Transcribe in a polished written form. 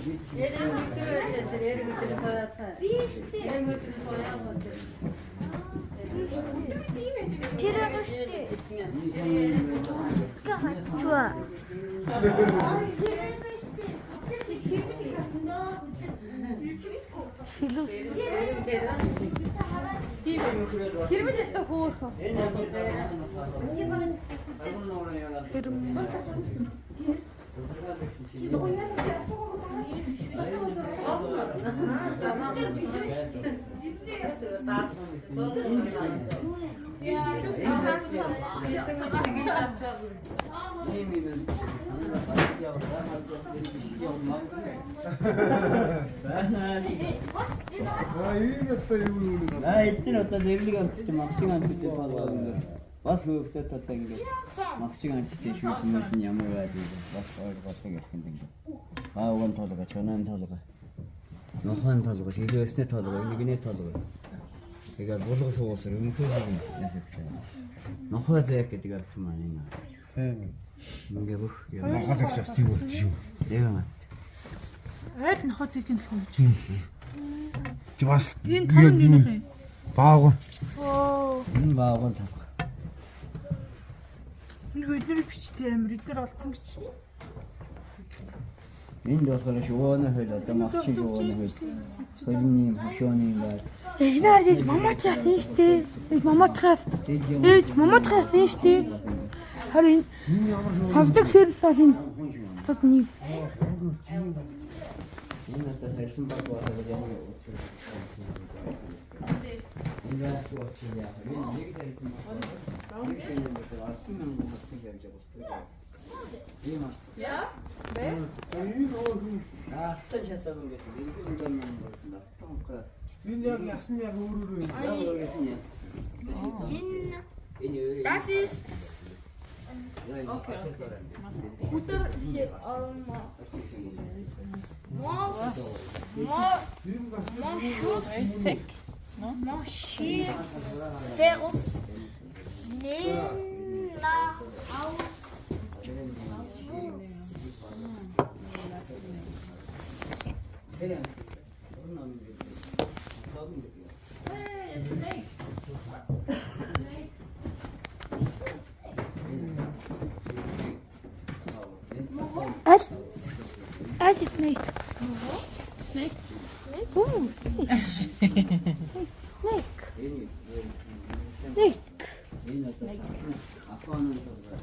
Тэр байгаа шүү дээ. Чуа. Шилүү. Хэрмэл өстө хөөхөө. Хэрмэл. За энэ одоо юу юм бэ? Аа эдгээр одоо нэрлэг амтч магшиг амттай толгой ингээд бас хөөгдөд одоо ингээд магшиг амттай шүүмэл нь ямар байдаг вэ? Бас ойлголтыг ярих юм ингээд. Баагын толгой, чоноон толгой, нохойн толгой, шилөөсний толгой, нэгний толгой. Тэгээд булга суугасар өмнөхөө юм ясагч. Нохой зэк гэдэг арт маань энэ. Тийм. Ингээ бүх юм. Нохой зэгч бас тийм үү шүү. Тийм. Айл нохоо зэгийн толгой гэж. Чи бас Энэ тон юу юм? Бааг. Оо. Энэ баагын толгой. Энэ эднэр бичтэй амир эднэр олцсон гэж. Энд болохоор шувууны хөл одоо магшиг шувууны хөл. Хөлний хошооны байр. Ээж нар ээж мамаачаас юм штэ. Ээж мамаачаас. Ээж мамаачаас юм штэ. Харин савдаг хэр сал энэ асууд нэг Энэ одоо сарьсан баг болоод яг нэг Энэ яасан очив яа. Энэ нэг сарьсан баг. Энэ шинэ бол 10 мянган болсон гэж явж байгаа. Тийм аа. Яа? Энэ өөр юм. Алтан шасаад ингээд энэ жон мөн болсон да. Алтан класс. Энэ яг ясн яг өөр өөр юм. Яг өөрөөс нь яасан. Энэ Энэ өөр. Das ist Окей. Өдөр Мос Энэ бас Моншус Сек. Монши Ферус Нена Аус аль аль snake. Snake. Ooh. Snake. Snake. Энэ одоо Афганы толгой.